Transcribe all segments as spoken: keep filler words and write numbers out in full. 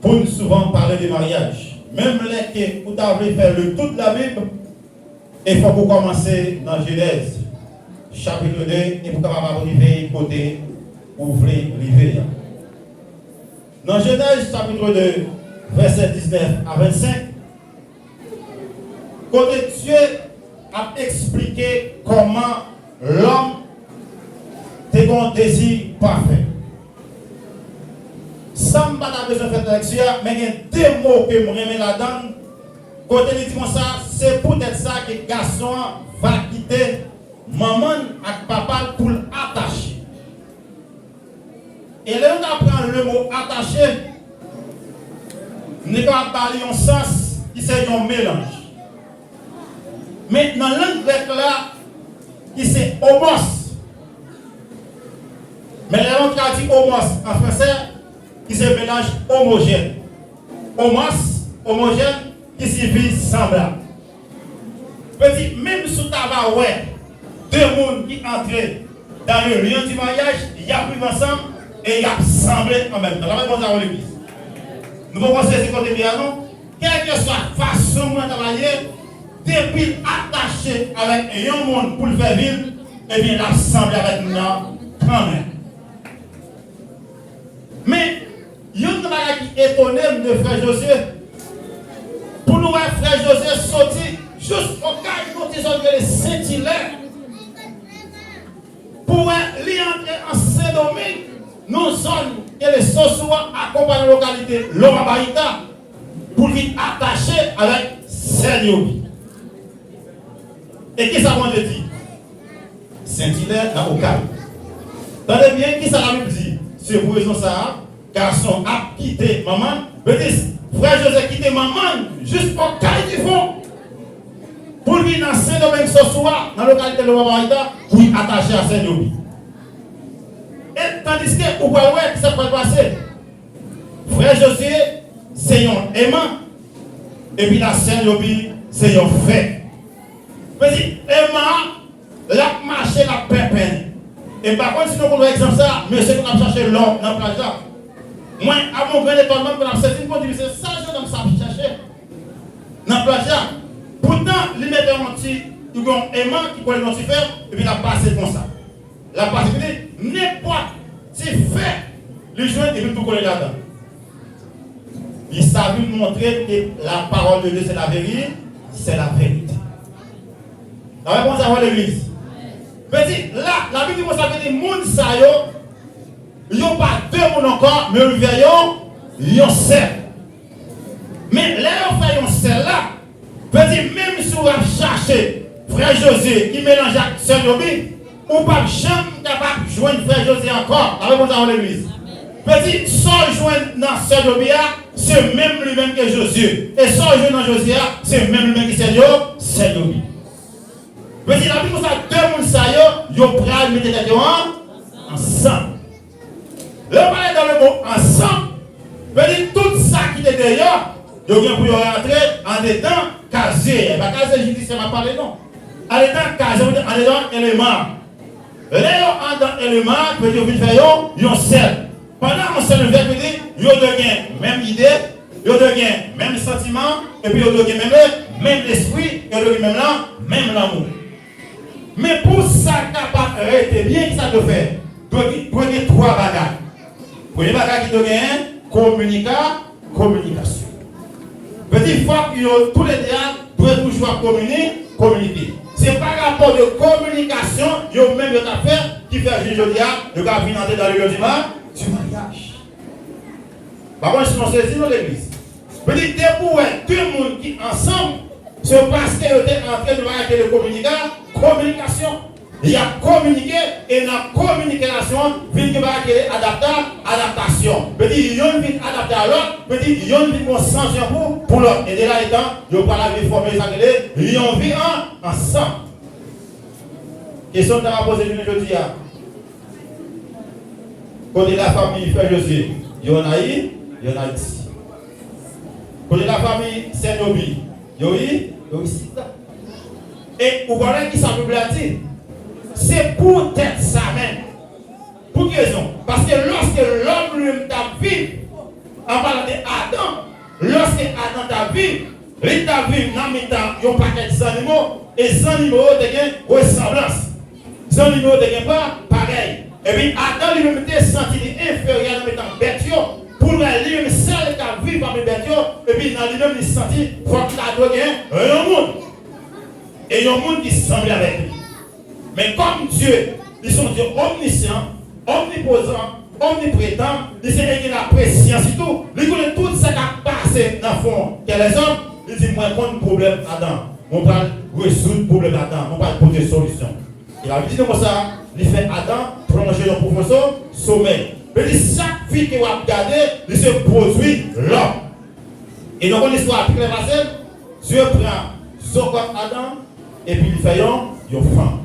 pou n souvan pale de maryaj. Menm lè ke ou ta vle fè le tou de la Bib, e fòk ou kòmanse nan Jenèz, chapit de, e pou kapab rive kote ou vle rive a. Nan Jenèz, chapit de, vèsè diznèf a vennsenk, kote Dye ap eksplike kòman lòm te gen yon dezi pafè. Sa m pa ta bezwen fè lèkti a, men gen de mo ke m renmen ladan l, kote li di konsa, se poutèt sa ke gason an va kite manman l ak papa l pou l atache. E lè nou ta pran le mo atache, nou te kapab ba li yon sans ki se yon melanj. Men nan lang grèk la, ki se homos. Men lè nou tradui homos an fransè, ki se melanj omojèn. Homos, omojèn, ki siyifi sanblab. Vle di, menm si w ta va wè de moun ki antre dans le lien du mariage, y ap viv ansanm e y ap sanble an menm tan. Lapè Bondye avè w legliz. Nou poko sezi kote m ye a non. Kèlkeswa fason moun nan ta va ye, depi l atache avèk yon moun pou l fè vi l, ebyen l ap sanble avèk moun nan kanmenm. Men, youn nan bagay ki etone m de frè Jozye, pou nou wè frè Jozye soti jis Okay, yon ti zòn rele Sentilè, pou wè li antre an Sendomeng, nan zòn rele Sosou a, akonpanye lokalite Loma Barita, pou l vin atache avèk Sèl Yobi. E kisa Bondye di? Sentilè nan Okay. Tande byen kisa Labib di. Se pou rezon sa a, gason ap kite manman l. Vle di, frè Jozye kite manman l jis Okay Difon pou l vin nan Sendomeng Sosou a, nan lokalite Loma Barita, pou l atache a Sèl Yobi. E tandiske ou pral wè kisa k pral pase. Frè Jozye se yon eman, epi la Sèl Yobi se yon fè. Vle di, eman an, l ap mache, l ap penpen. E m pa konn si nou konn wè egzanp sa, mesye konn ap chache lò nan plaj la. Mwen, a mon gran etònman, m konn ap sezi, m konn di, "Mesye, sa jennonm sa ap chache nan plaj la?" Poutan, li mete yon ti, yon eman ki kole nan ti fè, epi l ap pase konsa. L ap pase, epi li, nenpòt ti fè li jwenn, epi l tou kole ladan. Li sa vin montre ke la parole de Dieu, c'est la vérité, c'est la vérité. Lapè Bondye avè w legliz. Vle di, la, Labib di konsa, vle di, moun sa yo, yo pa de moun ankò, men yo vin fè yon, yon sèl. Men lè yo fè yon sèl la, vle di, menm si w ap chache frè Jozye ki melanje ak sè Yobi, ou p ap janm kapab jwenn frè Jozye ankò. Lapè Bondye avè w legliz. Vle di, sa w jwenn nan sè Yobi a, se menm li menm ke Jozye. E sa w jwenn nan Jozye a, se menm li menm ke sè Yo, sè Yobi. Vle di, Labib konsa, de moun sa yo, yo pral mete tèt yo an, ansanm. Lè yo pale dans le mot ansanm, vle di tout sa ki te deyò, yo gen pou yo rantre andedan kazye. E pa kazye jidisyè m ap pale non. Andedan kazye, andedan eleman. Lè yo andan eleman, vle di yo vin fè yo yon sèl. Pandan yon sèl vèb, vle di yo dwe gen menm ide, yo dwe gen menm santiman, epi yo dwe gen menm, menm lespri, yo dwe gen menm lan, menm lanmou. Men pou sa kapab rete byen, ki sa dwe fè? Dwe, dwe gen twa bagay. Premye bagay ki dwe genyen, kominika, kominikasyon. Vle di fòk yo toulede a dwe toujou ap komini, kominike. Se pa rapò de kominikasyon yo menm yo t ap fè ki fè jounen jodi a yo ka vin antre dans le lieu du ma-, du mariage. Pa konn si nou sezi non legliz. Vle di depi w wè de moun ki ansanm, se paske yo te antre nan bagay ki rele kominika, kominikasyon. Y ap kominike, e nan kominikasyon an, vin gen bagay ki rele adapta, adaptasyon. Vle di yonn vin adapte a lòt, vle di yonn vin gen yon sanzman pou, pou lòt. E de la etan, yo pral rive fòme sa ki rele yon vi an, ansanm. Kesyon m ta ka poze jounen jodi a. Kote lafanmi frè Jozye? Yo ann Ayi-, yo ann Ayiti. Kote lafanmi sè Nobi? Yo i-, yo isit la. E ou konnen kisa Bib la di? Se poutèt sa menm. Pou ki rezon? Paske lòske lòm li menm t ap viv An palan de Adan, lòske Adan t ap viv, li t ap viv nan mitan yon pakèt zannimo, e zannimo yo te gen resanblans. Zannimo yo te gen pa, parèy. Epi Adan li menm te santi li enferyè nan mitan bèt yo, pou l wè li menm sèl k ap viv pami bèt yo, epi nan li menm li santi fòk li ta dwe gen yon moun. E yon moun ki sanble avèk li. Men kòm Dye, li se yon Dye omnisyan, omnipozan, omnipretan, li se e gen lapresyans tou, li konnen tout sa k ap pase nan fon kè lèzòm, li di, mwen konn pwoblèm Adan, mwen pral rezoud pwoblèm Adan, mwen pral pote solisyon. E Labib di nou konsa, li fè Adan plonje nan pwofon so-, somèy. Vle di chak fi ke w ap gade, li se pwodui lòm. E nou konn istwa a pi klè pase m, Dye pran zo kòt Adan, epi li fè yon, yon fanm.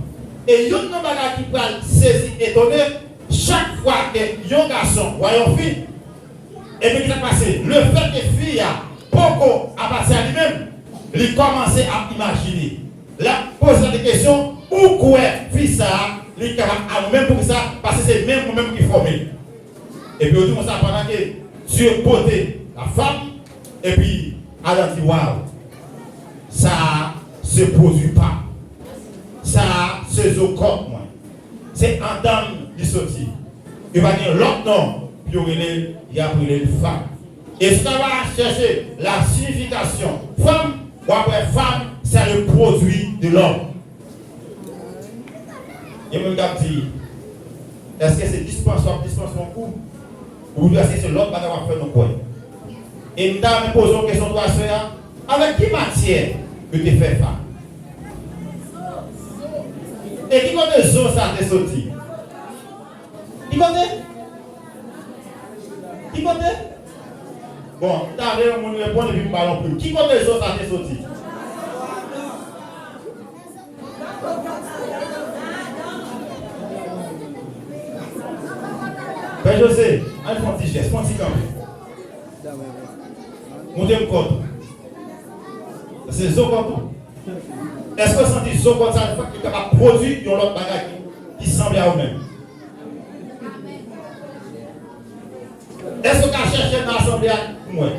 E youn nan bagay ki pral sezi, etone, chak fwa ke yon gason wè yon fi, epi ki sa k pase? Lefètke fi a poko apati a li menm, li kòmanse ap imajine. L ap poze tèt li kesyon, ou kwè fi sa a, li kapab a mwen menm poukisa? Paske se menm mwen menm ki fòme l. Epi yo di konsa, pandan ke Dye pote la femme, epi Adan di, waw, sa a se pwodui pa m. Sa a se zo kòt mwen. Se anndan m li soti. Yo pa gen lòt non pou yo rele l, y ap rele l fanm. E si w ta va chèche la siyifikasyon fanm, w ap wè fanm, c'est le produit de l'homme. Gen moun k ap di, èske se dispanse w ap dispanse yon kou? Oubyen èske se lòt bagay w ap fè nou kwè? E m ta renmen poze yon kesyon tou a sè a, avèk ki matyè yo te fè fa? E ki kote zo sa te soti? Ki kote? Ki kote? Bon, m ta vle yon moun reponn epi m ba l yon prim. Ki kote zo sa te soti? Pè Jose, al fè yon ti jès, fè yon ti kanpe. Montre m kò tou. Se zo kò tou. Èske w santi zo kò sa li kapab pwodui yon lòt bagay ki, ki sanble a ou menm? Èske w ka chèche nan asanble a pou mwen?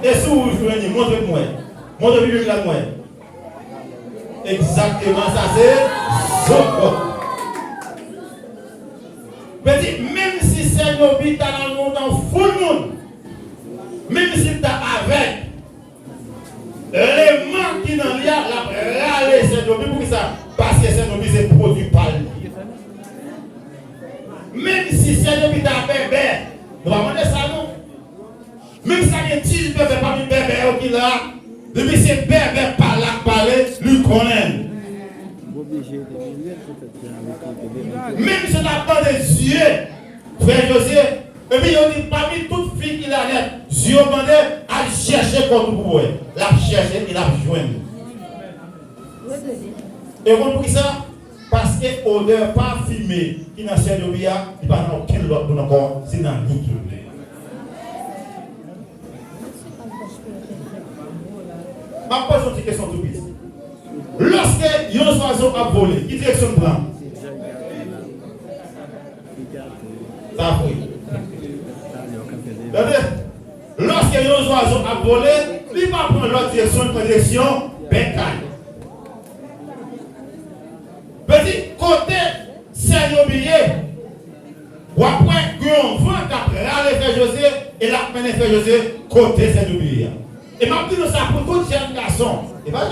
E si w jwenn li, montre pou mwen. Montre Bib la pou mwen. Egzakteman, sa se zo kò. Vle di, menm si Sènobit ta nan yon foul moun, menm si l ta avèg, leman ki nan li a, l ap rale Sènobit. Poukisa? Paske Sènobit se pwodui pa l li ye. Menm si Sènobit ta bèbè, nou pa mande sa non. Menm si ta gen dis bèbè pami bèbè yo ki la, depi se bèbè pa l la k pale, li konnen l. Menm si ta mande zye, frè Jozye, epi yo di pami tout fi ki la nèt, zye yo mande, al chèche kò tou pou wè. L ap chèche, e l ap jwenn. E w konn poukisa? Paske odè pafime ki nan Sènobit a, li pa nan okenn lòt moun ankò, se nan li ke l ye. M ap poze yon ti kesyon tou piti. Lòske yon zwazo ap vole, ki direksyon l pran? Sa vre. Tande, lòske yon zwazo ap vole, li pa pran lòt direksyon, li pran direksyon bèk kay. Vle di, kote Sènobit ye, w ap wè gen yon van k ap rale frè Jozye e l ap mennen frè Jozye kote Sènobit ye a. E m ap di nou sa pou tout jèn gason. E pa